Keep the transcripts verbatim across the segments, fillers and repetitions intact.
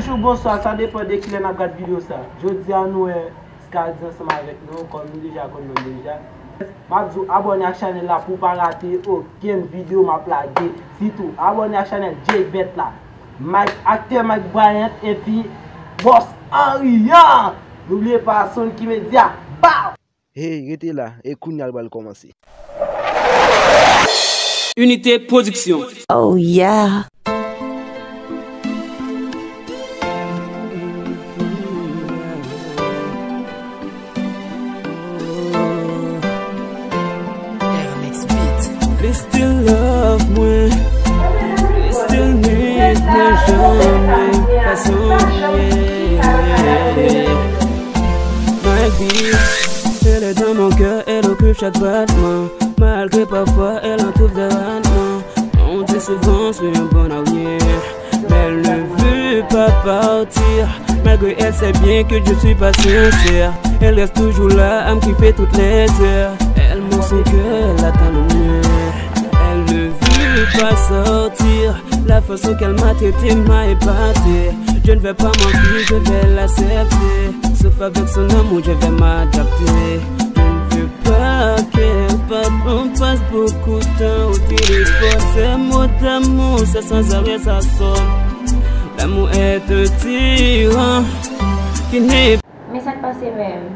Bonjou, bonswa, sa depann de kilè n ap gad videyo sa. Jodi a nou wè Scardy ansanm avèk nou, kòm nou deja konn non l deja. M ap di w abòne ak chanèl la pou w pa rate okenn videyo m ap lage. Sitou, abòne ak chanèl Jay Bèt la. Mike, aktè Mike Bryant epi Boss Henry an. N'oubliez pas Sonic Media. Bow! Hey, rete la, e kounye a l pral kòmanse. Unité Production. Oh yeah. Li still love mwen, li still need mwen, janm pa sonje. My bitch, elle est dans mon cœur, elle occupe chaque battement. Malgré parfois elle en trouve des ratements. On dit souvent je suis un bon à rien, mais elle ne veut pas partir. Malgré elle sait bien que je suis pas sincère, elle reste toujours là à me kiffer toutes les heures. Elle montre son cœur, elle attend le mien. Elle ne veut pas sortir. La façon qu'elle m'a traité m'a épaté. Je ne vais pas mentir, je vais l'accepter. Sauf avec son amour, je vais m'adapter. Je ne veux pas qu'elle parte, on passe beaucoup de temps au téléphone. Ces mots d'amour, c'est sans arrêt, ça sonne. L'amour est un tyran qui n'est... Men sa k pase menm?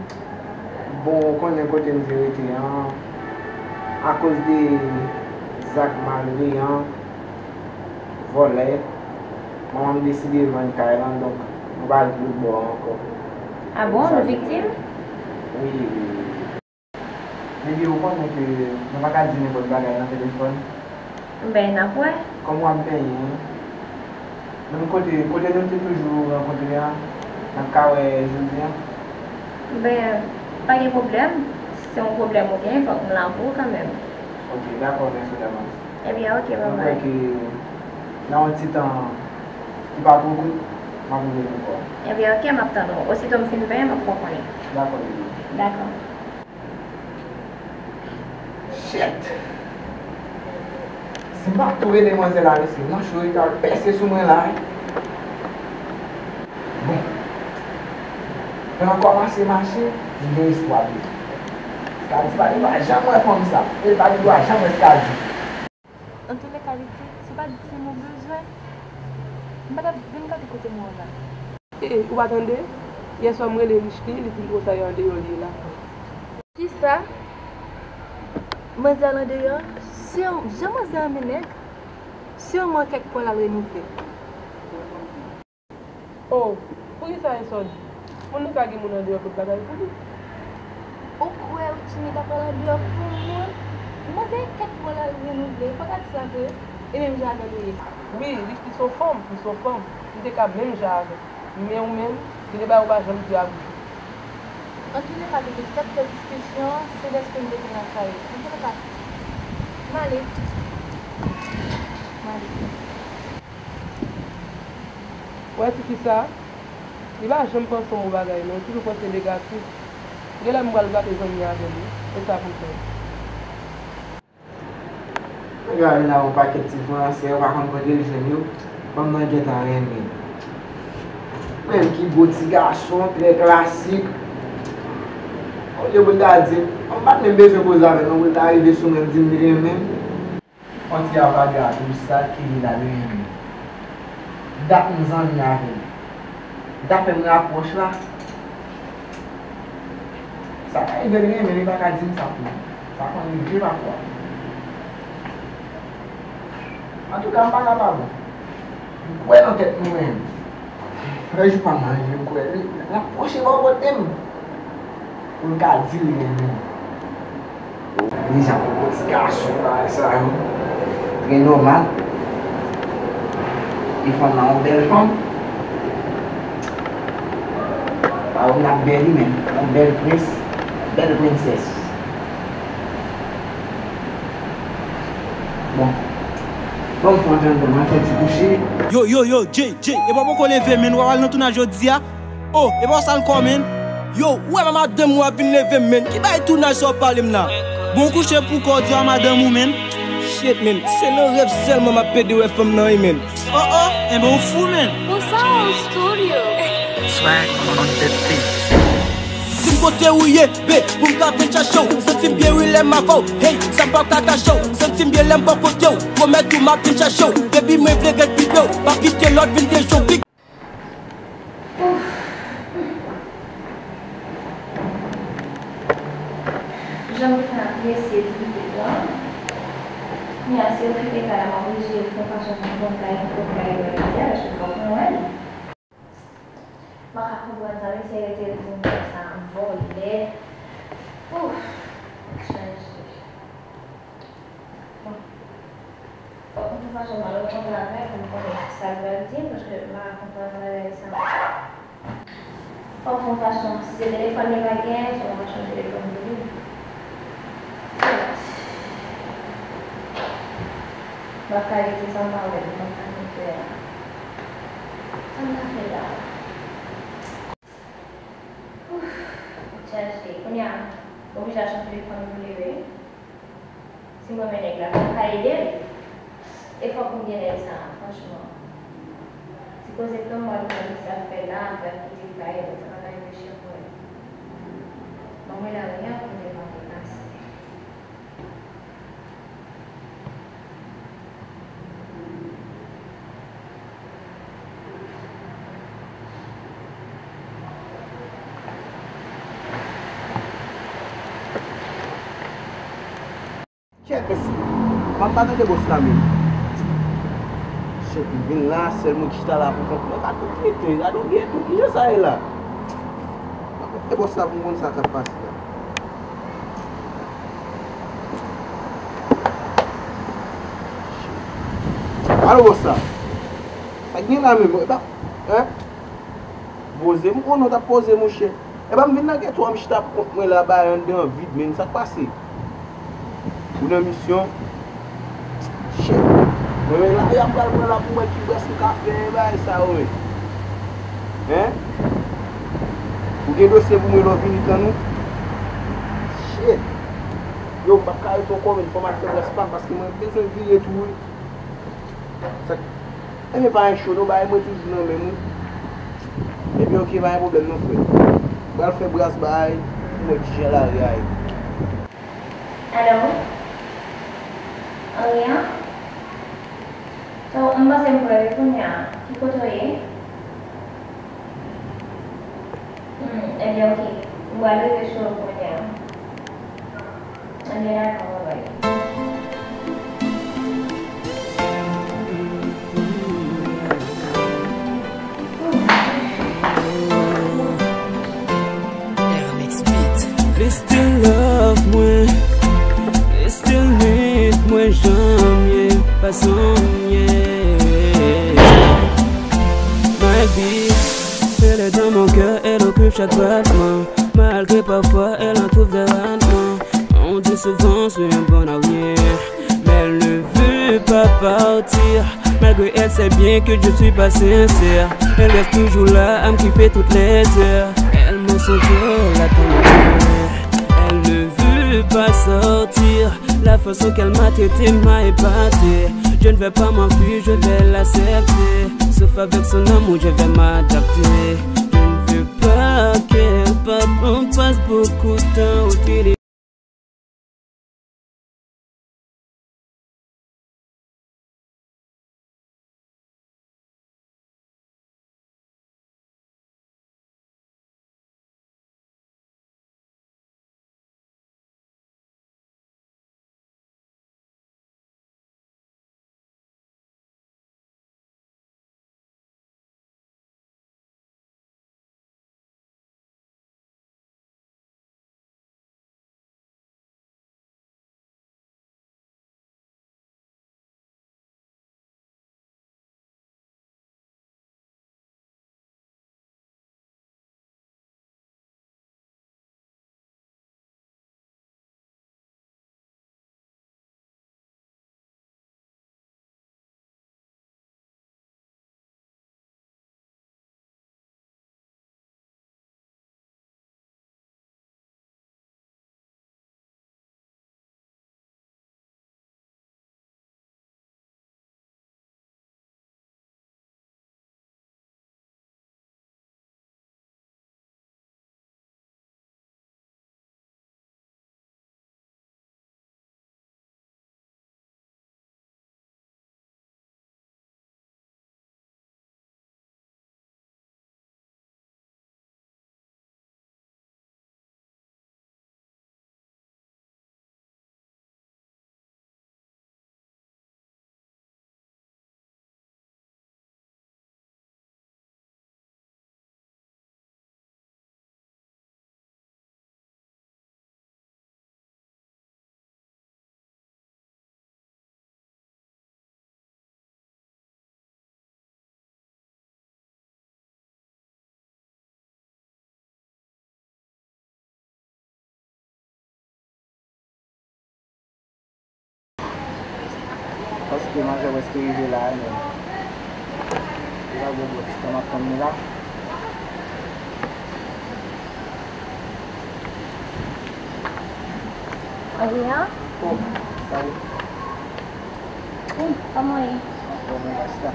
Bon, ou konnen kote m te rete an, akoz de zak malveyan, vòlè, manman m deside vann kay lan, donk nou pa al lòtbò ankò. Ah bon, nou viktim? Wi, wi, wi. Baby, ou konnen ke nou pa ka di nenpòt bagay nan telefòn. M benyen n ap wè. Kòman w ap benyen? Menm kote, kote nou te toujou rankontre an, n ap ka wè jodi an? M benyen, pa gen pwoblèm. Si se yon pwoblèm ou gen, fòk m la pou ou kanmenm. Ok, dakò, mèsi davans. Ebyen, ok, babay. Mwen kwè ke nan yon ti tan ki pa twò kout, m ap rive jwenn ou. Ebyen, ok, m ap tann ou. Osito m fin benyen, m ap fè w konnen. Dakò, baby. Dakò. Shit! Si m pa tou rele manzè la, mesye, manch yo, li pral pèse sou mwen la, wi. Bon. Lè m kòmanse mache, m gen espwa, baby. Scardy pa gen dwa janm wè fanm sa. E li pa gen dwa janm wè Scardy. Antouleka, li di, si w pa t di m ou bezwen, m pa t ap vin gade kote m wè w la. E, ou pa tande? Yèswa m rele Richly, li di m konsa e andeyò li ye la. Kisa? Manzè al andeyò? Sir, jan manzè renmen nèg, sirman kèk pwen l al renouvle. Oh, poukisa e sa w di? Moun nan ka gen moun andeyò pot bagay pou li. Ou kwè Richly ta pral andeyò pou moun? Manzè kèk pwen l al renouvle, fòk a di sa vre, e menm jan avè l ou ye. Wi, Richly se yon fanm, li se yon fanm, li te ka menm jan avè l. Men ou menm, gen de bagay ou pa janm di a bouch ou. Antouleka, te gen kèk, kèk diskisyon, se dèske m te gen lakay ou. Antouleka, m ale. M ale. Ou wè tifi sa a? Li pa janm panse yon bon bagay non, li toujou panse negatif. Genlè m pral gate zanmi avè l wi, e sa pou fè. Nèg la vin la yon pakèt ti fransè, ou pa konn kote l jwenn yo, fanm nan gentan renmen l. Menm ki gwo ti gason, trè klasik. Olye pou l ta di m, m pa t menm bezwen koze avè l non, pou l ta rive sou mwen, di m li renmen m. Yon ti avadra dous sa ki li la li renmen. Dat m zanmi avè l. Li ta fè m rapwòch la. Sa ka rive l renmen, li pa ka di m sa tou. Sa konn rive pafwa. Antouka, m pa kapab. M kwè nan tèt mwen. Lè jou pa manje, m kwè li, l ap pwoche bò kote m. Pou l ka di l renmen m. Deja pou ti gason bagay sa yo. Trè nòmal. E fanm nan yon bèl fanm. Pa yon ap bèl li menm. Yon bèl prens, bèl prensès. Bon. Bon, m fè yon tann, m fè ti kouche. Yo, yo, yo, Jay, Jay, epa w poko leve, menn, w ap al nan tounaj jodi a? Oh, epa w sal kò, menn? Yo, ou wè m a madanm ou ap vin leve m, menn. Ki bagay tounaj sa w ap pale m la? Bon, kouche pou kò w di a madanm ou, menn. Shit, menn, se nan rèv sèlman m ap pede wè fanm nan, wi, menn. Oh, oh, enben w fou, menn. Pou sa, Studio. Swag on the beat. Di m kote ou ye, be, pou m ka vin chache w. Santi m byen wi lè m avè w. Hey, sa m p ap ka kache w. Santi m byen lè m bò kote w. Pwomèt ou m ap vin chache w. Baby, mwen vle ret pi pre w. Pa kite lòt vin deje w. Ouf. Jan m te fè apresye ti pitit la. Kounye a, si yo kite kay la, m oblije fè fason pou m konn kay, pou m kay wè li a, paske fòk mwen wè li. M pa ka konprann sa, mesye rete pou m fè sa, vòlè. Ouf, chanje. Bon. Fòk m fè fason m al rankontre avè l pou m konnen sa l pral di m, paske m pa ka konprann bagay sa. Fòk m fè fason, si se telefòn li pa gen, fòk m achte yon telefòn pou li. M pa ka rete san m pa wè l, m pa ka rete la. Sa m ta fè la? Ouf, chaje. Kounye a, m oblije achte yon telefòn pou li, wi. Si m renmen nèg la, fòk m ka ede l. E fòk m gen nèg sa, franchman. Ti koze plan m pral pran, sa fè la, m pral kite kay la, sa pa ka rive chè pou mwen. Ban mwen lari a pou m te pa pase. Chèt, mèsi. M ap pa tande bòs la menm. Chèt, m vin la, sèl moun ki chita la pou kont mwen. Gade yon pete, gade yon ghetto, kijan sa ye la? M ap tande bòs la pou m konn sa k ap pase la. Alo, bòs la. Sa k gen la menm? E pa, hein? Poze, m konnen w t ap poze, monchè. E pa m vin nan ghetto a, m chita pou kont mwen la, bagay anndan vid, menm sa k pase. Ou nan misyon? Shit. Mwen menm la, y ap pral pran la pou mwen ki bwès m ka fè bagay sa yo, men. Hein? Ou gen dosye pou mwen lè w vini tann ou? Shit. Yo, m p ap ka rete ankò, men fò m al fè bwès pa m, paske mwen bezwen vire tou, wi. Sa, ebyen, pa gen cho, non, bagay mwen toujou nan men m, wi. Ebyen, oke, pa gen pwoblèm, non, frè. M pral fè bwès bagay pou mwen kijan lari a ye. Alo? Henri an? So, m panse m prè wi kounye a. Ki kote w ye? Hmm, ebyen, oke. M pral rive sou ou kounye a. Ebyen, dakò, bye bye. L still love mwen, l still need mwen jan m ye, fason m ye. My bitch, elle est dans mon cœur, elle occupe chaque battement. Malgré parfois elle en trouve des ratements, on dit souvent je suis un bon à rien. Mais elle ne veut pas partir, malgré elle sait bien que je suis pas sincère. Elle reste toujours là à me kiffer toutes les heures. Elle me sentait la tenue. Elle ne veut pas sortir, la façon qu'elle m'a traité m'a épaté. Je ne vais pas m'enfuir, je vais l'accepter. Sauf avec son amour, je vais m'adapter. Je ne veux pas qu'elle parte, on passe beaucoup de temps au téléphone. Manzè prèske rive la, men li pa gen bò ti tan m ap tann li la. Adrian? Oh, salut. Wi, kòman w ye? Anfòm, mwen la chita.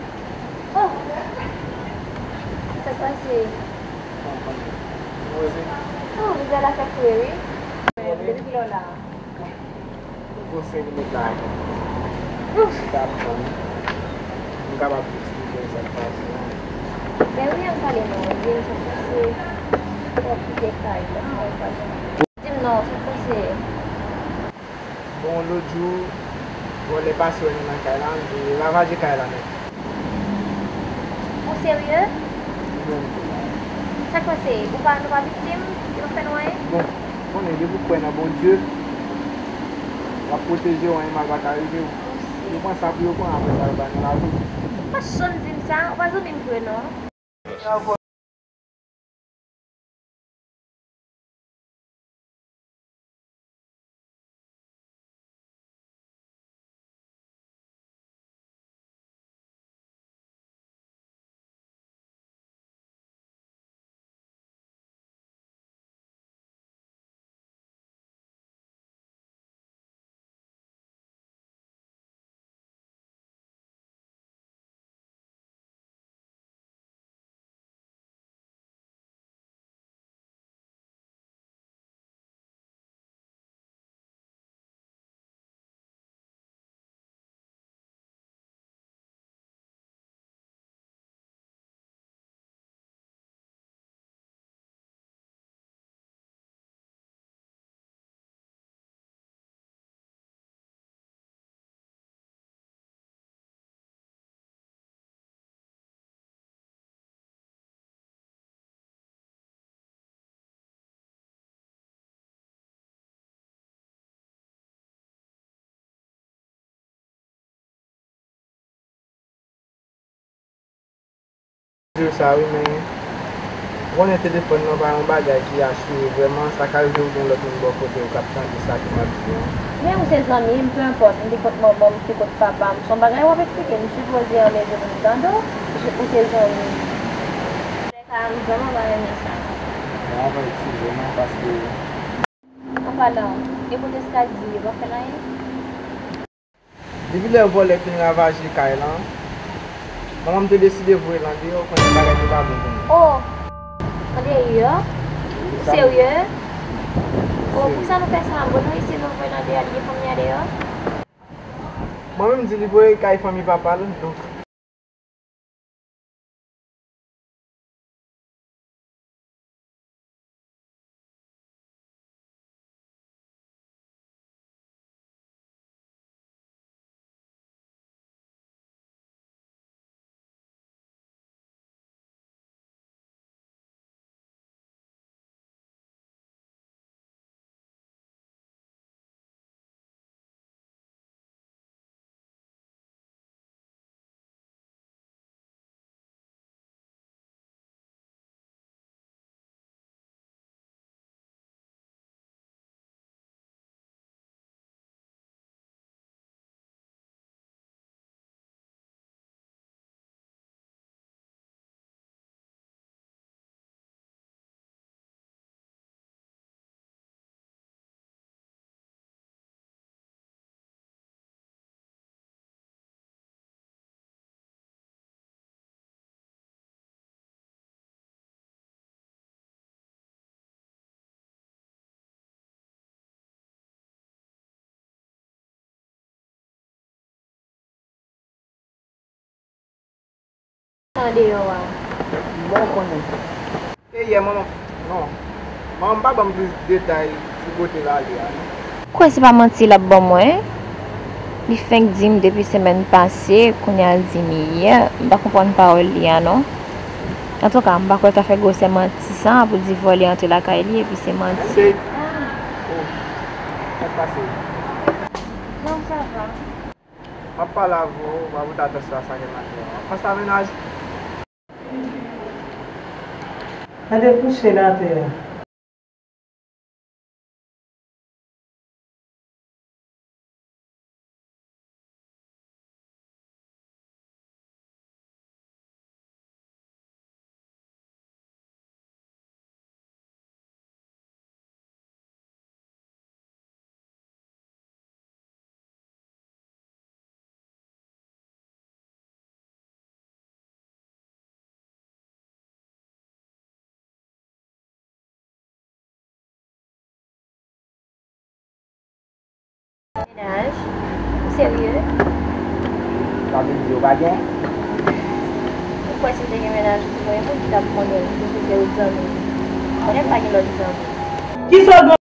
Oh! Sa k pase? Anfòm. Poze. Oh, vizaj la fè fre, wi. Depi kilè w la? Pou senk minit la. Ouf! Chita m tann. M kapab eksplike w sa k pase an. Ben wi, ann pale non, di m sa k pase. Twòp detay, twòp detay. Di m non, sa k pase? Bon, lòt jou, vòlè pase wè nou nan kay la, li ravaje kay la nèt. Ou serye? Wi, menm. Sa k pase? Ou pa, nou pa viktim? Yo pa fè nou anyen? Bon, ou konnen, depi w kwè nan Bondye, l ap pwoteje w, anyen mal pa ka rive w. Yo pran sa pou yo pran, apre sa, yo pa nan lavi w. Ou pa janm di m sa, ou pa zanmi m vre non. Di w sa wi, men ou konnen telefòn nan pa yon bagay ki asire vrèman, sa ka rive ou gen lòt moun bò kote w k ap tande sa ke m ap di an. Men ou se zanmi m, peu importe, m te kot manman m, m te kot papa m, se yon bagay w ap eksplike, m sipoze an mezi pou m tande w, ou se zanmi m. Sa ka rive, m pa renmen sa. Travay ti vrèman paske. An palan, e kote Sky di, yo pa fè l anyen? Depi lè vòlè fin ravaje kay lan, manman m te deside voye l andeyò, ou konnen bagay yo pa bon pou nou. Oh! Andeyò? Ou serye? Oh, poukisa nou fè sa? Bon, nou isi nou voye l andeyò, li gen fanmi andeyò? Mwen menm di li voye kay fanmi papa l, donk. Sa deyò a. Bon, ou konnen. E yè, manman, non. Manman m pa ban m plis detay sou kote l ale a, non. Ou kwè se pa manti l ap ban mwen? Li fenk di m depi semèn pase, kounye a l di m yè. M pa konprann pawòl li a, non. Antouka, m pa kwè l ta fè gwosè manti sa a pou l di vòlè antre lakay li epi se manti. Hey. Oh. Sa k pase? Non, sa va. M ap pale avè w, w ap vote atansyon a sa ke m ap di w. Pase a mennaj. Gade kouche l atè a. Serye? Sa vle di ou pa gen? Ou kwè si m te gen mennaj, ou te gen yon moun ki t ap konnen m, pou te fè zanmi m? Konnen m pa gen lòt zanmi. Ki sa w gen?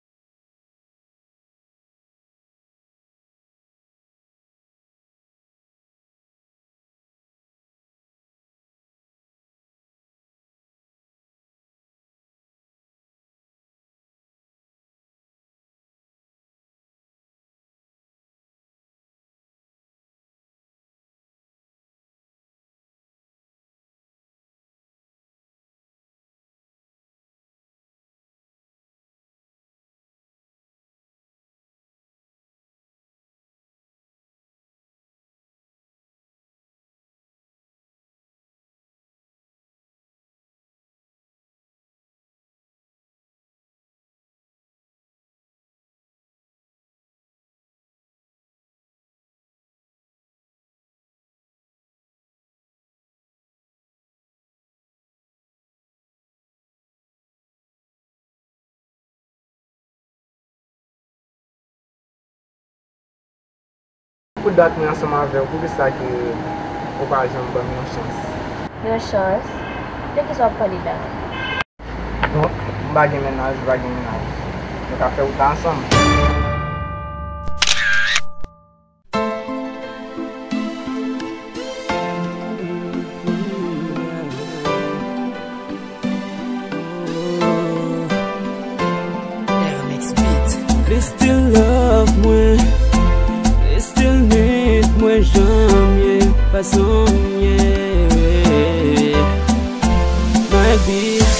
Pou dat mwen ansanm avè w, poukisa ke ou pa janm ban m yon chans? Yon chans? De kisa w ap pale la? Bon, m pa gen mennaj, ou pa gen mennaj. Nou ka fè wout la ansanm. Li still love mwen, li still need mwen, jan m ye, fason m ye. My bitch,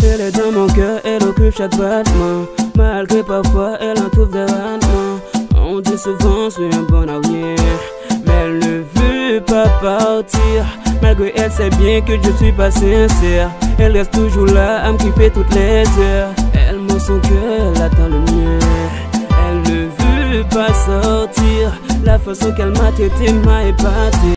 elle est dans mon cœur, elle occupe chaque battement. Malgré parfois elle en trouve des ratements. On dit souvent, je suis un bon à rien, mais elle ne veut pas partir. Malgré elle sait bien que je suis pas sincère, elle reste toujours là à me kiffer toutes les heures. Elle ment, son cœur attend le mien. Elle ne veut pas sortir. La façon qu'elle m'a traité m'a épaté.